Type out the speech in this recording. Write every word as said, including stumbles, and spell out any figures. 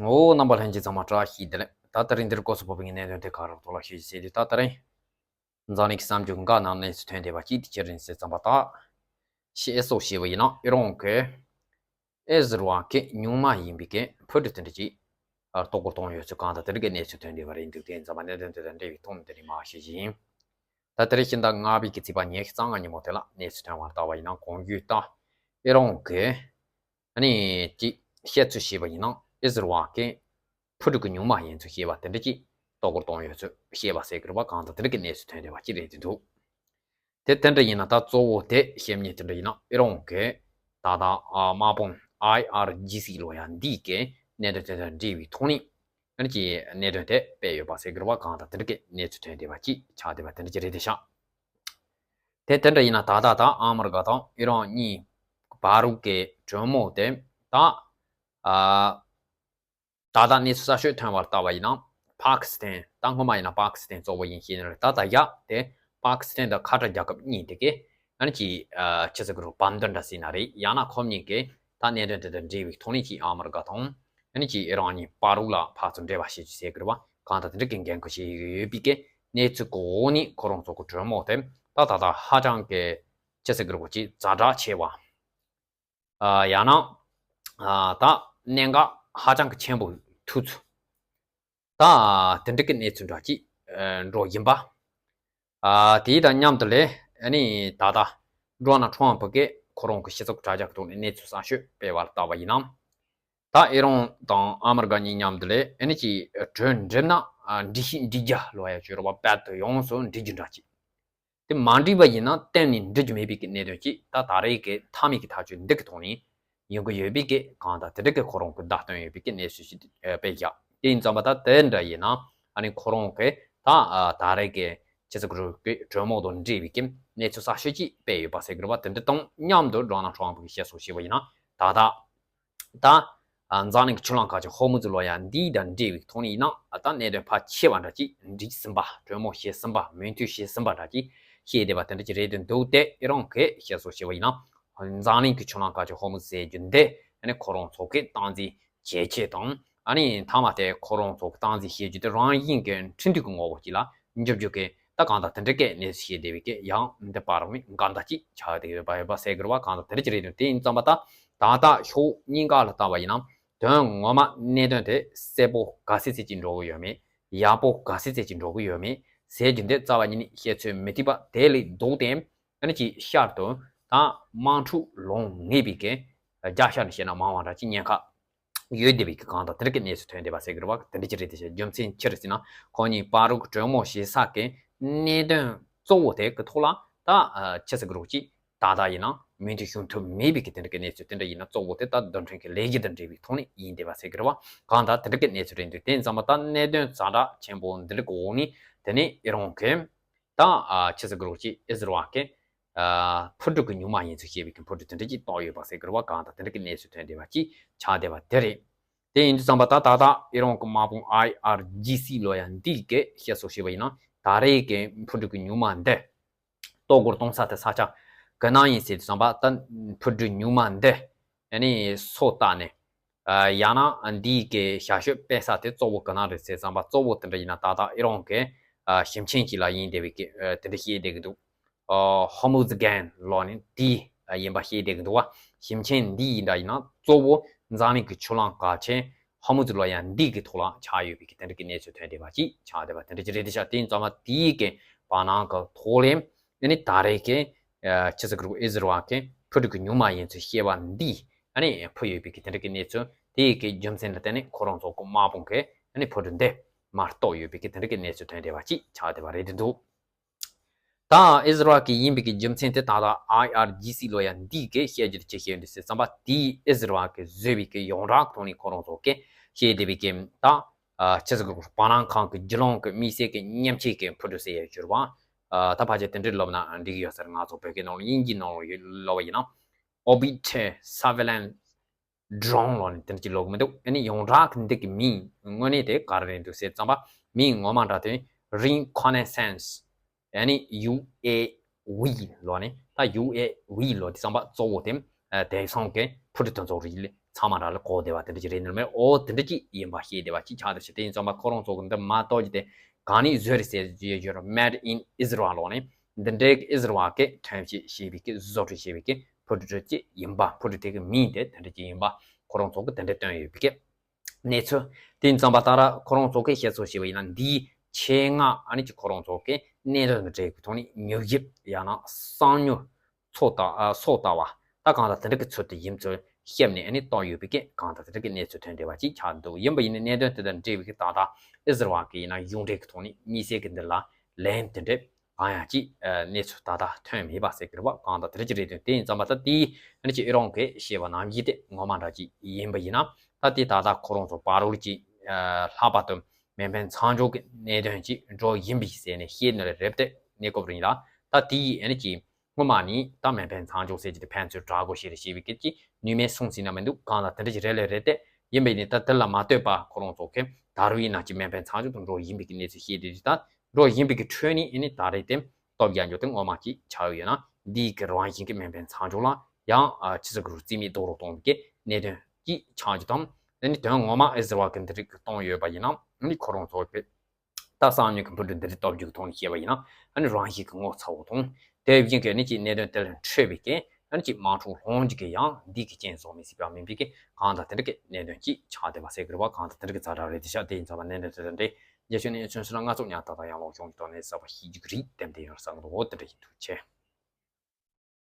འོ། རྣམ་པ་ལྷན་རྒྱས་ཚང་མ་བཀྲ་ཤིས་བདེ་ལེགས། ད་ད་རིང་འདིར་སྐོར་སུ་ཕོབ་པའི་གནད་དོན་དེ་ག་རེ་ཐོག་ལ་ཤོད་ཅིག་ཟེར་དུས། ད་ད་རིང་འཛམ་གླིང་གི་གསར་འགྱུར་འགའ་ནང་གནས་ཚུལ་ཐོན་བསྡད་པ་ཅིག་དེ་ཅི་རེད་ཟེར་ཙམ་པ། ད་ཤེས་སོ་ཞེས་པ་ཡིན་ན། ཨི་རན་གྱི་ཨི་ཟི་རལ་གྱི་སྨྱུག་མ་ཡིན་པའི་གི་འཕུར་གྲུ་དེ་འདྲ་ཅིག་ལྟོ་སྐོར་གཏོང་ཡོད་ཚུལ་གང་དང་དེ་འདྲ་གི་གནས་ཚུལ་ཐོན་བསྡད་པ་རེད་འདུག་དེ་ཡིན་ཙམ་པ་གནད་དོན་དེ་དང་འབྲེལ་བའི་ཐོག་ནས་དེ་རིང་མར་ཞུ་རྒྱུ་ཡིན། ད་དེ་རིང་སྤྱི་ཟླ་ལྔ་པའི་གི་ཚེས་པ་ཉི་ཤུ་རྩ་ལྔ་ཉིན་མོ་དེ་ལ་གནས་ཚུལ་ཐོན་པར་བལྟས་པ་ཡིན་ན། གོང་ཞུས་ལྟར་ཨི་རན་གྱི་ཨ་ནི་ཅིག་བཤད་ཚུལ་བྱས་པ་ཡིན་ན། ཨི་ཟི་རལ་གྱི་འཕུར་གྲུ་གི་སྨྱུག་མ་ཡིན་ཚུལ་བཤད་པ་དེ་འདྲ་ཅིག་ལྟོ་སྐོར་གཏོང་ཡོད་ཚུལ་བཤད་པ་ཟེར་གི་རེད་པ། གང་དང་དེ་འདྲ་གི་གནས་ཚུལ་ཐོན་བསྡད་པ་ཅིག་རེད་འདུག་དེ་དེ་འདྲ་ཡིན་ན། ད་གཙོ་བོ་དེ་བཤད་མཁན་དེ་འདྲ་ཡིན་ན། ཨི་རན་གྱི་ད་ལྟ་ཨ་དམག་དཔུང་ཨའི་ཨར་ཇི་སི་ལབ་ཡ་འདི་གི་གནད་དོན་དེ་དང་འབྲེལ་བའི་ཐོག་ནས་ཨ་ནི་ཅིག་གནད་དོན་དེ་སྤེལ་ཡོད་པ་ཟེར་གི་རེད་པ། གང་དང་དེ་འདྲ་གི་གནས་ཚུལ་ཐོན་བསྡད་པ་ཅིག་ཆགས་བསྡད་པ་དེ་འདྲ་ཅིག་རེད་དེ་ཤག་དེ་དེ་འདྲ་ཡིན་ན། ད་ལྟ་ད་ཨ་མི་རི་ཀ་དང་ཨི་རན་གཉིས་བར་གྱི་གྲོས་མོལ་དེ་ད་ཨ། ད་ལྟ་གནས་ཚུལ་གསར་ཤོས་ཐོན་པར་བལྟས་པ་ཡིན་ན། པ་ཀི་སི་ཐན། ད་སྔོན་མ་ཡིན་ན་པ་ཀི་སི་ཐན་གཙོ་བོ་ཡིན་ཞེས་ནས། ད་ལྟ་ཡ་དེ་པ་ཀི་སི་ཐན་དང་ཁ་ཏར་རྒྱལ་ཁབ་གཉིས་དེ་གས་ཨ་ནི་ཅིག་ཨ་ཅི་ཟེར་གི་རེད། བར་འདུམ་འདྲ་ཟེར་ན་རེད། ཡང་ན་ཁོ་གཉིས་ཀས་ད་གནད་དོན་དེ་དང་འབྲེལ་བའི་ཐོག་ནས་ཅིག་ཨ་མི་རི་ཀ་དང་ཨ་ནི་ཅིག་ཨི་རན་གཉིས་བར་ལ་ཕར་ཚུར་འབྲེལ་བ་བྱེད་རྒྱུ་ཟེར་གི་རེད་པ། གང་དང་དེ་འདྲ་གི་འགན་ཁུར་བཞེས་ཡོད་པའི་གི་གནས་ཚུལ་གོ་ནས། ཁོ་རང་ཚོ་གི་གྲོས་མོལ་དེ་ད་ད་ལྟ་ཧ་ཅང་གི་ཅི་ཟེར་གི་རེད། ཅིག་ཛ་དྲག་ཆེ་བ། ཨ་ཡང་ན་ཨ་ད་གནད་འགག་ཧ་ཅང་གི་ཆེན་པོ་ཐུག་ཚུལ། ད་དེ་འདྲ་གི་གནས་ཚུལ་འདྲ་ཅིག་ཨ་འགྲོ་ཡིན་པ། ཨ་དེ་དང་མཉམ་དུ་ལས་ཨ་ནི་ད་ལྟ་ཌོ་ནལ་ཊམ་ཕ་གིས་ཁོ་རང་གི་སྤྱི་ཚོགས་དྲ་རྒྱ་གི་ཐོག་ནས་གནས་ཚུལ་གསར་ཤོས་སྤེལ་བར་བལྟས་པ་ཡིན་ན། ད་ཨི་རན་དང་ཨ་མི་རི་ཀ་གཉིས་མཉམ་དུ་ལས་ཨ་ནི་ཅིག་གྲོས་འགྲིག་ན་ཨ་འགྲིག་ཤག་འགྲིག་རྒྱུ་ལབ་ཡ་ཅིག་ཡོད་རེད་པ། རྦད་དེ་ཡོངས་སུ་འགྲིག་རྒྱུ་འདྲ་ཅིག་དེ་མ་འགྲིག་པ་ཡིན་ན་གཏན་ནས་འགྲིག་རྒྱུ་མེད་པའི་གི་གནད་དོན་ཅིག་ད་ད་རེས་ཀྱི་མཐའ་མའི་གི་ཐག་གཅོད་འདི་གི་ཐོག་ནས་ཡོང་གི་ཡོད་པའི་གི། གང་ལྟར་དེ་འདྲ་གི་ཁོ་རང་གི་བརྡ་སྟོན་ཡོད་པའི་གི་གནས་ཚུལ་ཞིག་ཨ་སྤེལ་བཞག་དེ་ཡིན་ཙམ་པ་ད་དེ་འདྲ་ཡིན་ན་ཨ་ནི་ཁོ་རང་གི་ད་ཨ་ད་རེས་ཀྱི་ཅི་ཟེར་གི་རེད། གྲོས་མོལ་དང་འབྲེལ་བའི་གི་གནས་ཚུལ་གསར་ཤོས་ཅིག་སྤེལ་ཡོད་པ་ཟེར་གི་རེད་པ། དེ་འདྲ་དང་མཉམ་དུ་ཌོ་ནལ་ཊམ་ཕ་གིས་བཤད་སོ་ཞེས་པ་ཡིན་ན། ད་ལྟ་ད་ཨ་འཛམ་གླིང་གི་ཆུ་གླིང་ཁ་ཆེ་ཧོར་མུ་ཛི་ལབ་ཡ་འདི་དང་འབྲེལ་བའི་ཐོག་ནས་ཡིན་ན། ཨ་ད་གནད་དོན་ཕལ་ཆེ་བ་འདྲ་ཅིག་འགྲིག་ཟིན་པ། གྲོས་མོལ་བྱས་ཟིན་པ། མོས་མཐུན་བྱས་ཟིན་པ་འདྲ་ཅིག་བཤད་བསྡད་པ་དེ་འདྲ་ཅིག་རེད་འདུག་དེ་ཨི་རན་གྱིས་བཤད་སོ་ཞེས་པ་ཡིན་ན། འཛམ་གླིང་གི་ཆུ་གླིང་ཁ་ཆེ་ཧོར་མུ་ཛི་ཟེར་རྒྱུ་འདི་ཨ་ནི་ཁོ་རང་ཚོ་གིས་སྟངས་འཛིན་བྱེད་ཆེད་དང་། ཨ་ནི་མཐའ་མ་དེ་ཁོ་རང་ཚོ་གིས་སྟངས་འཛིན་བྱེད་རྒྱུ་དེ་རང་བཞིན་གྱི་ཁྲིམས་མཐུན་གྱི་ངོ་བོ་ཅིག་ལ་འགྱུར་རྒྱུ་གི། ད་གང་ལྟར་དེ་འདྲ་གི་གནས་ཚུལ་བཤད་བསྡད་པའི་གི་ཡང་འདི་བར་མི་འགའ་འདྲ་ཅིག་ཆགས་བསྡད་ཡོད་པ་ཡོད་པ་ཟེར་གི་རེད་པ། གང་ལྟར་དེ་འདྲ་ཅིག་རེད་འདུག་དེ་ཡིན་ཙམ་པ་ད་ད་ལྟ་ཕྱོགས་གཉིས་ཀ་ལ་བལྟས་པ་ཡིན་ན། དོན་ངོ་མ་གནད་དོན་དེ་གསལ་པོ་ག་ཚོད་ཚོད་ཅིག་འགྲོ་གི་ཡོད་མེད། ཡག་པོ་ག་ཚོད་ཚོད་ཅིག་འགྲོ་གི་ཡོད་མེད་ཟེར་རྒྱུ་འདི་རྩ་བ་ཉིད་ནས་བཤད་ཚོད་མི་ཐིག་པ་དེ་ལས་ལྡོག་སྟེ། ཨ་ནི་ཅིག་ཤར་དུ་ད་དམག་འཁྲུག་ལངས་ངེས་པའི་གི། རྒྱ་ཤར་ནས་བཤད་ན་མང་བ་འདྲ་ཅིག་ཉེན་ཁ་ཡོད་བསྡད་པའི་གི། གང་ལྟར་དེ་འདྲ་གི་གནས་ཚུལ་ཐོན་བསྡད་པ་ཟེར་གི་རེད་པ། དེ་འདྲ་ཅིག་རེད་དེ་ཤག་རྒྱུ་མཚན་ཅི་རེད་ཟེར་ན། ཁོ་གཉིས་བར་དུ་གྲོས་མོལ་བྱེད་ས་གི་གནད་དོན་གཙོ་བོ་དེ་གི་ཐོག་ལ་ད་ཨ་ཅི་ཟེར་གི་རེད། ཅིག་ད་ལྟ་ཡིན་ན་མོས་མཐུན་བྱུང་ཐུབ་མེད་པའི་གི་དེ་འདྲ་གི་གནས་ཚུལ། དེ་འདྲ་ཡིན་ན་གཙོ་བོ་དེ་ད་རྡུལ་ཕྲན་གི་ལས་གཞི་དང་འབྲེལ་བའི་ཐོག་ནས་ཡིན་བསྡད་པ་ཟེར་གི་རེད་པ། གང་ལྟར་དེ་འདྲ་གི་གནས་ཚུལ་རེད་འདུག་དེ་ཡིན་ཙམ་པ་ད་གནད་དོན་ཛ་དྲག་ཆེན་པོ་འདི་འདྲ་གི་འོག་ནས། དེ་ནས་ཨི་རན་གི་ད་ཨ་ཅི་ཟེར་གི་རེད། ཅིག་ཨི་ཟི་རལ་གི་ཨ་འཕུར་གྲུ་གི་སྨྱུག་མ་ཡིན་ཚུལ་བཤད་པའི་གི་འཕུར་གྲུ་དེ་འདྲ་ཅིག་བཏང་ཡོད་པ་ཟེར་གི་རེད་པ། གང་ལྟར་དེ་འདྲ་གི་གནས་ཚུལ་ཐོན་བསྡད་པ་ཅིག་ཆགས་བསྡད་པ་དེ་རེད། དེ་ཡིན་དུས་ཙམ་པ་ད་ད་ལྟ་ཨི་རན་གི་དམག་དཔུང་ཨའི་ཨར་ཇི་སི་ལབ་ཡ་འདི་གིས་བཤད་སོ་ཞེས་པ་ཡིན་ན། ད་རེས་ཀྱི་འཕུར་གྲུ་གི་སྨྱུག་མ་འདི་ལྟོ་སྐོར་གཏོང་ས་དེ་ས་ཆ་ག་ན་ཡིན་ཟེར་དུས་ཙམ་པ། ད་འཕུར་གྲུ་སྨྱུག་མ་འདི་ཨ་ནི་སོ་བཏབ་ནས། ཨ་ཡང་ན་འདི་གི་ཞར་ཞོད་སྤེལ་ས་དེ་གཙོ་བོ་ག་ན་རེད་ཟེར་ཙམ་པ། གཙོ་བོ་དེ་འདྲ་ཡིན་ན་ད་ལྟ་ཨི་རན་གི་ཨ་ཞིང་ཆེན་ཞིག་ལ་ཡིན་བསྡད་པའི་གི་ཨ་དེ་འདྲ་བཤད་བསྡད་ཀྱི་འདུག་ཨ་ཧོར་མུ་ཛི་གྷན་ལབ་ནས་དེ་ཡིན་པ་བཤད་བསྡད་ཀྱི་འདུག་པ། ཞིང་ཆེན་འདི་ཡིན་འདྲ་ཡིན་ན་གཙོ་བོ་འཛམ་གླིང་གི་ཆུ་གླིང་གལ་ཆེན་ཧོར་མུ་ཛི་ལབ་ཡ་འདི་གི་ཐོག་ལ་ཆགས་ཡོད་པའི་གི་དེ་འདྲ་གི་གནས་ཚུལ་ཐོན་བསྡད་པ་ཅིག་ཆགས་བསྡད་པ་དེ་འདྲ་ཅིག་རེད་དེ་ཤག་དེ་ཡིན་ཙམ་པ་དེའི་གི་བར་སྣང་གི་ཐོག་ལས་ཨ་ནི་ད་རེས་ཀྱི་ཨ་ཅི་ཟེར་གི་རེད། ཨི་ཟི་རལ་གི་འཕུར་གྲུ་གི་སྨྱུག་མ་ཡིན་ཚུལ་བཤད་པ་འདི་ཨ་ནི་ཕུལ་ཡོད་པའི་གི་དེ་འདྲ་གི་གནས་ཚུལ། དེའི་གི་རྒྱུ་མཚན་ལ་བརྟེན་ནས་ཁོ་རང་ཚོ་གི་དམག་དཔུང་གིས་ཨ་ནི་འཕུར་གྲུ་འདི་མར་གཏོར་ཡོད་པའི་གི་དེ་འདྲ་གི་གནས་ཚུལ་ཐོན་བསྡད་པ་ཅིག་ཆགས་བསྡད་པ་རེད་དེ་འདུག་ད་ཨི་ཟི་རལ་གི་ཡིན་པའི་གི་རྒྱུ་མཚན་དེ་ད་ལྟ་ཨའི་ཨར་ཇི་སི་ལབ་ཡ་འདི་གིས་བཤད་རྒྱུ་དེ་ཅི་བཤད་འདུག་ཟེར་ཙམ་པ། དེའི་ཨི་ཟི་རལ་གིས་བཟོས་པའི་གི་ཡོངས་གྲགས་ཐོག་ནས་ཁོ་རང་ཚོ་གིས་བཤད་བསྡད་པའི་གི་ད་ཨ་ཅི་ཟེར་གི་རེད། བར་སྣང་ཁང་གི་རྒྱུ་ཀླུང་གི་དམིགས་བསལ་གྱི་མཉམ་ཆས་ཀྱི་འཕུར་གྲུ་ཟེར་ཡ་ཡོད་རེད་པ། ཨ་ད་ཕལ་ཆེར་དེ་འདྲའི་ལབ་ན་འགྲིག་གི་ཡོད་ས་རེད། ང་ཚོ་བོད་སྐད་ནང་ལ་དབྱིན་ཇིའི་ནང་ལ་ལབ་པ་ཡིན་ན། Orbiter Surveillance Drone ལབ་ནས་དེ་འདྲ་ཅིག་ལབ་གི་མི་འདུག་ཨ་ནི་ཡོངས་གྲགས་ཀྱི་འདི་གི་མིང་དངོས་གནས་དེ་ག་རེ་རེད་འདུག་ཟེར་ཙམ་པ། མིང་ངོ་མ་འདྲ་དེ་Reconnaissance ཨ་ནི་ཡུ་ཨེ་ཝི་ལབ་ནས། ད་ཡུ་ཨེ་ཝི་ལབ་དུས་ཙམ་པ་གཙོ་བོ་དེ་ཨ་དེང་སང་གི་འཕུར་གྲུ་དེ་ཚོ་རིགས་ལ་ ཚང་མ་ར་ལ་གོ་བདེ་བ་དེ་འདྲ་ཅིག་རེད་ནི་མེད། ཨོ་དེ་འདྲ་ཅིག་ཡིན་པ་ཤེས་བདེ་བ་ཅིག་ཆགས་བསྡད་ཤག་དེ་ཡིན་ཙང་མ་ཁོ་རང་ཚོ་གི་འདི་མ་གཏོགས་ཀྱི་དེ་གང་ནས་བཟོས་རེད་ཟེར་གྱི་ཡོད་ར། Made in Israel ལོག་ནས་འདི་འདྲའི་གི་ཨིས་ར་ཨེལ་གི་ཐོན་སྐྱེད་བྱས་པའི་གི་བཟོ་སྐྲུན་བྱས་པའི་གི་འཕུར་གྲུ་ཅིག་ཡིན་པ། འཕུར་གྲུ་དེ་གི་མིང་དེ་དེ་འདྲ་ཅིག་ཡིན་པ་ཁོ་རང་ཚོ་གི་དེ་འདྲ་བཏོན་ཡོད་པའི་གི་གནས་ཚུལ། དེ་ཡིན་ཙང་མ་ད་ར་ཁོ་རང་ཚོ་གི་བཤད་སྲོལ་བྱས་པ་ཡིན་ན་འདིའི་ཆེད་མངགས་ཨ་ནི་ཅིག་ཁོ་རང་ཚོ་གི་གནད་དོན་དང་འབྲེལ་བའི་ཐོག་ནས་མྱུ་གུ་ཡང་ན་གསང་མྱུལ། སོ་ལྟ་ཨ་སོ་ལྟ་བ། ད་གང་ལྟར་དེ་འདྲ་གི་ཚུལ་དུ་ཡིན་ཚུལ་བཤད་ནས་ཨ་ནི་བཏང་ཡོད་པའི་གི་གང་ལྟར་དེ་འདྲ་གི་གནས་ཚུལ་ཐོན་བསྡད་པ་ཅིག་ཆགས་འདུག་ཡིན་པ་ཡིན་ན་གནད་དོན་དེ་དང་འབྲེལ་བའི་གི་ད་ལྟ་ཨིས་ར་ཨེལ་གི་ཡིན་ན་གཞུང་འབྲེལ་གི་ཐོག་ནས་དམིགས་བསལ་གི་འདི་ལ་ལན་དེ་འདྲ་གང་ཡང་ཅིག་ཨ་གནས་ཚུལ་ད་ལྟ་ཐོན་མེད་པ་ཟེར་གི་རེད་བ། གང་ལྟར་དེ་འདྲ་ཅིག་རེད་དོན། དེ་ཡིན་ཙང་མ་ད་དེའི་ཨ་ནི་ཅིག་ཨི་རན་གི་བཤད་པ་ནང་བཞིན་དེ་ངོ་མ་འདྲ་ཅིག་ཡིན་པ་ཡིན་ན་ད་དེ་ད་ལྟ་ཁོ་རང་ཚོ་པ་རོལ་ཅིག་ཨ་ལྷག་པར་དུ་མེ་འཕེན་མཚམས་འཇོག་གི་གནད་དོན་ཅིག་འགྲོ་ཡིན་པ་ཡིན་ཟེར་ནས་བཤད་ནི་རེད་དེ་གནས་སྐབས་རིང་ལ་ད་དེའི་ཨ་ནི་ཅིག་སྔོན་མ་ནི་ད་མེ་འཕེན་མཚམས་འཇོག་ཟེར་གྱི་དེ་ཕན་ཚུན་དྲག་དགོས་ཤེས་རེད་ཞེས་པའི་སྐད་ཀྱིས་ནུས་མེད་གསུངས་ཟིན་ན་མི་འདུག་གང་ལ་དེ་འདྲ་ཞིག་རེད་ལས་རེད་དེ། ཡིན་པས་ནི་ད་དེ་ལ་མ་ལྟོས་པ་ཁོ་རང་ཚོ་གིས་ད་རུང་ཡིན་ན་ཅིག་མེ་འཕེན་མཚམས་འཇོག་ཏུ་འགྲོ་ཡིན་པའི་གི་གནས་ཚུལ་བཤད་དེ་དུས་ད་འགྲོ་ཡིན་པའི་གི་ཁྲོད་ནས་ཨེ་ནི་ད་རེས་དེ་སྟོབས་རྒྱག་འཇོག་དེ་ངོ་མ་ཅིག་ཆགས་ཡོད་ན་འདིའི་གི་རང་བཞིན་གི་མེ་འཕེན་མཚམས་འཇོག་ལ་ཡང་ཨ་ཆི་ཟེར་གི་རུ་རྩིས་མེད་རྡོག་རོ་གཏོང་བའི་གི་གནད་དོན་ཅིག་ཆགས་རྒྱུ་དང་། ཨེ་ནི་དོན་ངོ་མ་ཨེ་ཟེར་བ་གི་འདི་རིགས་གི་གཏོང་ཡོད་པ་ཡིན་ན་ཨེ་ནི་ཁོ་རང་ཚོ་གི་ད་གསང་མྱུལ་གྱི་འཕུར་གྲུ་འདི་འདྲའི་སྟོབས་འཇུག་ཐོག་ནས་བཤད་པ་ཡིན་ན་ཨ་ནི་རང་བཞིན་གྱི་ངོ་ཚ་བོ་དང་། དེ་བཞིན་གྱི་ཨ་ནི་ཅིག་གནད་དོན་དེ་ལ་འཕྲོས་པའི་གི་ཨ་ནི་ཅིག་དམག་འཁྲུག་སློང་རྒྱུ་གི་ཡང་འདི་གི་རྐྱེན་བཟོ་མི་སྲིད་པ་མིན་པའི་གི་གང་དང་དེ་འདྲ་གི་གནད་དོན་ཅིག་ཆགས་བསྡད་པ་ཟེར་གི་རེད་བ། གང་དང་དེ་འདྲ་གི་ཛ་དྲག་རེད་དེ་ཤག་དེ་ཡིན་ཙང་བ་གནད་དོན་དེ་དང་འབྲེལ་རྒྱ་ཆོས་ནས་མཚོན་སོང་ན་ང་ཚོ་ཉག་ཏག་ཏག་ཡང་ལོག་བྱུང་གི་ཐོག་ནས་གསར་པ་ཤེས་རྒྱུ་གི་རིགས་ཏན་ཏན་ཡོད་བསམ་གི་འདུག་འོ་དེ་འདྲ་ཡིན། ཐུགས་རྗེ་ཆེ།